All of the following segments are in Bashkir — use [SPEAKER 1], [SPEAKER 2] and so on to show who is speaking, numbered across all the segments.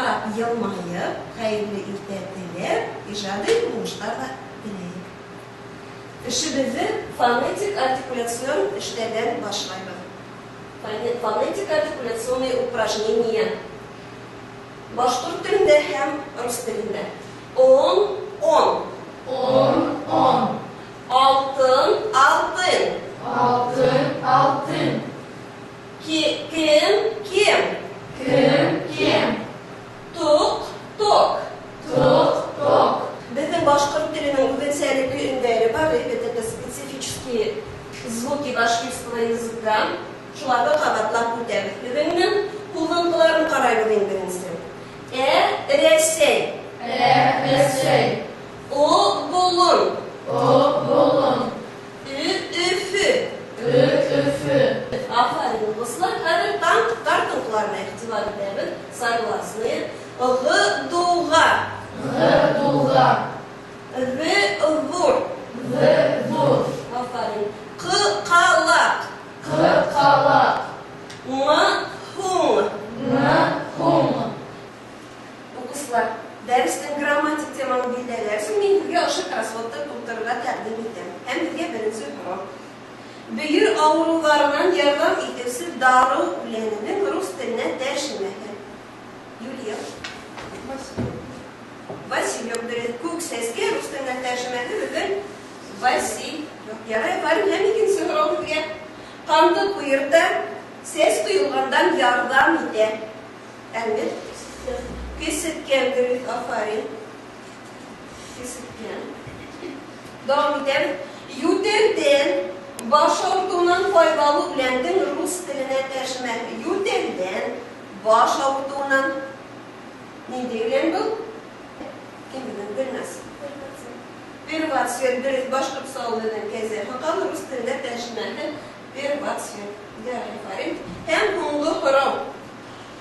[SPEAKER 1] Ҡарап йылмайып, хәйерле иртә теләп, ижади уңыштар ҙа теләйек. Эшебеҙҙе фонетик артикуляцион эштәрҙән башлайбыҙ. Фонетик артикуляционные упражнения. Башҡорт телендә һәм рус телендә. Он, он.
[SPEAKER 2] Он, он.
[SPEAKER 1] Алтын, алтын.
[SPEAKER 2] Алтын, алтын.
[SPEAKER 1] Кем, кем.
[SPEAKER 2] Кем, кем.
[SPEAKER 1] Тоҡ, ток.
[SPEAKER 2] Тоҡ, тоҡ.
[SPEAKER 1] Беҙҙең башҡорт теленең үҙенсәлекле өндәре бар, это специфические звуки башкирского языка. Шуларҙы ҡабатлап үтәбеҙ. Беҙҙең ҡуҙынтыларын ҡарайбыҙ иң беренсе. Ә, Рәсәй.
[SPEAKER 2] Ә, Рәсәй.
[SPEAKER 1] О, болон.
[SPEAKER 2] О, болон.
[SPEAKER 1] Ө, Өфө.
[SPEAKER 2] Ө, Өфө.
[SPEAKER 1] Афарин, дуҫлар. Хәҙер тартынҡыларына иғтибар итәбеҙ. Согласные. Ғ, дуға.
[SPEAKER 2] Ғ, дуға.
[SPEAKER 1] Ҙ, ҙур.
[SPEAKER 2] Ҙ, ҙур.
[SPEAKER 1] Афарин. Ҡ, ҡалаҡ.
[SPEAKER 2] Ҡ, ҡалаҡ.
[SPEAKER 1] Ң, һуң.
[SPEAKER 2] Ң, һуң.
[SPEAKER 1] Уҡыусылар, дәрестең грамматик теманы билдәләр өсөн мин һеҙгә ошо кроссвордты тултырырға тәҡдим итәм. Һәм һеҙгә беренсе һорау. Бөйөр ауырыуҙарынан ярҙам итеүсе дарыу үләненең рус теленә тәржемәһе. Юлия. Василек. Дөрөҫ. Күк сәскә рус теленә тәржемәһе беҙҙең Василек. Ярай, афарин. Һәм икенсе һорау һеҙгә. Ҡанды ҡуйырта, сәс ҡойолғандан ярҙам итә. Әлмир. Кесеткән, дөрөҫ, афарин. Кесеткән. Дауам итәбеҙ. Йүтәлдән, баш ауыртыуынан файҙалы үләндең рус теленә тәржемәһе. Йүтәлдән, баш ауыртыуынан. Ниндәй үлән был? Кем белә? Гөлназ. Первоцвет, дөрөҫ, башҡортса ул беҙҙең кәзә һаҡалы, рус телендә тәржемәһе первоцвет. Ярай, афарин. Һәм һуңғы һорау.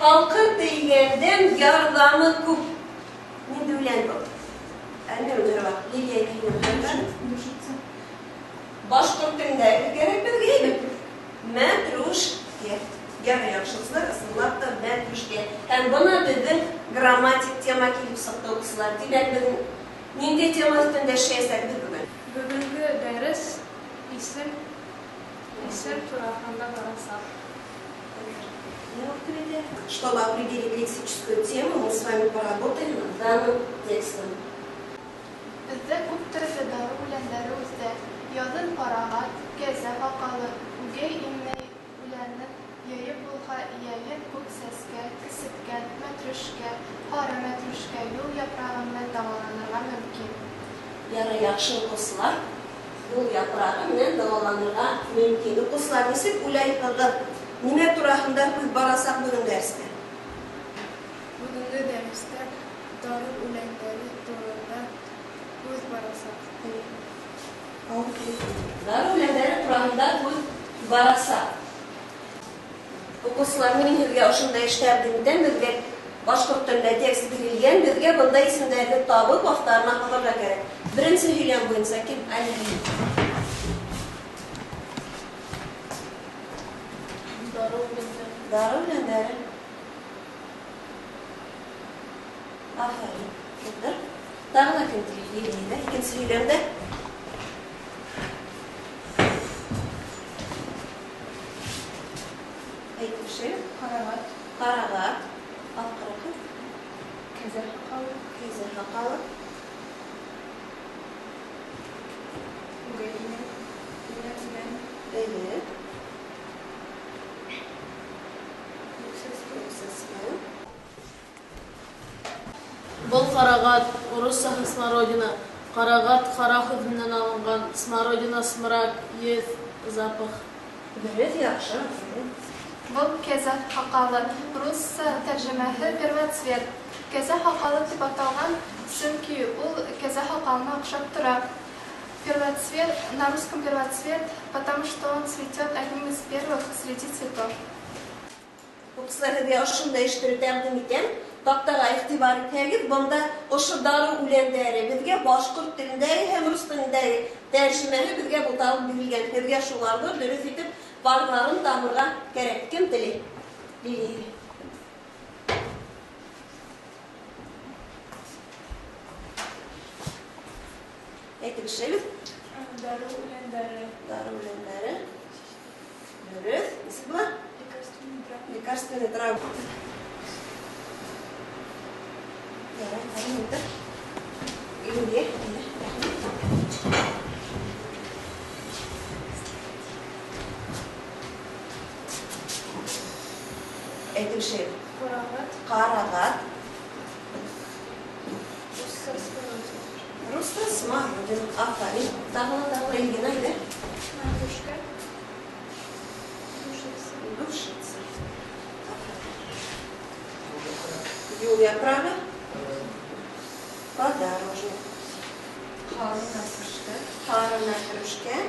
[SPEAKER 1] Һалҡын тейгәндән ярҙамы күп. Ниндәй үлән был? Әлмир Үмәрова, Лилия Ибраһимова.
[SPEAKER 2] Душица.
[SPEAKER 1] Башҡорт телендә кәрәк беҙгә әйбер. Мәтрүшкә. Ярай, яҡшы, ысынлап та мәтрүшкә. Һәм бына беҙҙең грамматик тема килеп сыҡты, уҡыусылар. Тимәк, беҙ ниндәй тема өҫтөндә эшләйәсәкбеҙ бөгөн?
[SPEAKER 3] Бөгөнгө дәрес исем тураһында барасаҡ.
[SPEAKER 1] Чтобы определить лексическую тему, мы с вами поработаем над данным текстом.
[SPEAKER 4] Беҙҙә күп төрлө дарыу үләндәре үҫә. Яҙын ҡарағат, кәзә һаҡалы, үгәй инәй үләнен йыйып булһа, йәйен күк сәскә, кесеткән, мәтрүшкә, һары мәтрүшкә, юл япрағы менән дауаланырға мөмкин.
[SPEAKER 1] Ярай, яҡшы, уҡыусылар, юл япрағы менән дауаланырға мөмкин. Уҡыусылар, нисек уйлайһығыҙ? Нимә тураһында һүҙ барасаҡ бөгөн дәрестә?
[SPEAKER 3] Бөгөнгө дәрестә дарыу үләндәре турында һүҙ барасаҡ.
[SPEAKER 1] Дарыу үләндәре тураһында һүҙ барасаҡ. Уҡыусылар, мин һеҙгә ошондай эш тәҡдим итәм. Беҙгә башҡорт телендә текст бирелгән, беҙгә бында исемдәрҙе табып, аҫтарына һалырға кәрәк. Беренсе һөйләм буйынса кем? Әлфиә.
[SPEAKER 3] Дарыу үләндәре.
[SPEAKER 1] Дарыу үләндәре. Афарин. Кемдер? Тағы ла кем тели? Лилия, икенсе һөйләмдә. Әйтүсе.
[SPEAKER 3] Ҡарағат.
[SPEAKER 1] Ҡарағат. Аҡырыҡы.
[SPEAKER 3] Кәзә һаҡалы.
[SPEAKER 1] Кәзә һаҡалы.
[SPEAKER 3] Үгәй инәй. Үлән, үлән.
[SPEAKER 1] Эйе.
[SPEAKER 3] Күк сәскә.
[SPEAKER 1] Күк сәскә.
[SPEAKER 5] Был ҡарағат, урыҫсаһы смородина. Ҡарағат ҡара һүҙ менән алынған. Смородина, смрак, еҫ, запах.
[SPEAKER 1] Дөрөҫ, яҡшы.
[SPEAKER 4] Был кәзә һаҡалы, русса тәржемәһе первоцвет. Кәзә һаҡалы тип аталған, сөнки ул кәзә һаҡалына оҡшап тора. Первоцвет, на русском первоцвет, потому что он цветет одним из первых среди цветов.
[SPEAKER 1] Уҡыусылар, һеҙгә ошондай эш төрө тәҡдим итәм. Таҡтаға иғтибар итһәгеҙ, бында ошо дарыу үләндәре беҙгә башҡорт телендәге һәм рус телендәге тәржемәһе беҙгә буталып бирелгән. Һеҙгә шуларҙы дөрөҫ итеп парларын табырға кәрәк. Кем тели? Лилия. Әйтеп эшләйбеҙ.
[SPEAKER 3] Дарыу үләндәре.
[SPEAKER 1] Дарыу үләндәре. Дөрөҫ. Нисек була?
[SPEAKER 3] Лекарственный трав.
[SPEAKER 1] Лекарственный трав. Ярай, ярай, Юлия, Әйтеп эшләйбеҙ.
[SPEAKER 3] Ҡарағат.
[SPEAKER 1] Ҡарағат.
[SPEAKER 3] Русса смородина.
[SPEAKER 1] Русса смородина. Афарин. Тағы ла, тағы ла, Эльгина, әйҙә.
[SPEAKER 3] Мәтрүшкә. Душица.
[SPEAKER 1] Душица. Юл япрағы. Подорожник.
[SPEAKER 2] Ҡара мәтрүшкә.
[SPEAKER 1] Ҡара мәтрүшкә.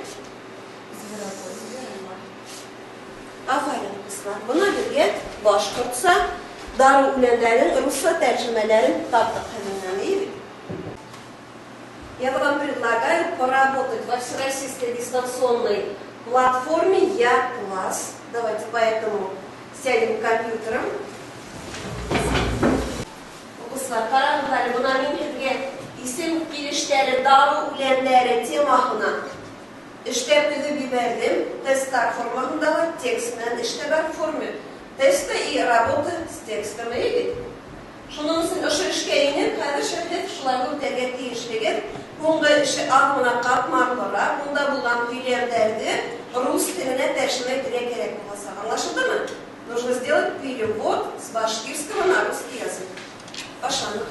[SPEAKER 2] Зверобой.
[SPEAKER 1] Зверобой. Афарин, ҡыҙҙар. Бына беҙгә башҡортса дарыу үләндәренең русса тәржемәләрен таптыҡ һеҙҙең менән. Я вам предлагаю поработать во всероссийской дистанционной платформе Я Класс. Давайте поэтому сядем к компьютерам. Укыусылар, ҡарағыҙ әле, бына мин һеҙгә исем килештәре, дарыу үләндәре темаһына эшләп төҙөп ебәрҙем. Тесттар формаһында ла, текст менән эштә бар форме теста и работа с текстом. Эйе. Шуның өсөн ошо эшкә инеп, хәҙер һеҙ шуларҙы үтәргә тейешлегеҙ. Һуңғы эше аҙ ғына ҡатмарлыраҡ, унда булған һөйләмдәрҙе рус теленә тәржемә итергә кәрәк буласаҡ. Аңлашылдымы? Нужно сделать перевод с башкирского на русский язык. Башланыҡ.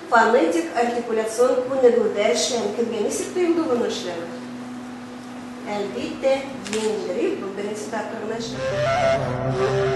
[SPEAKER 1] Фонетик артикуляцион күнегеүҙәр эшләм. Кемгә нисек тойолдо быны эшләү? Әлбиттә, еңелерәк, был беренсе тапҡыр ғына эшләм.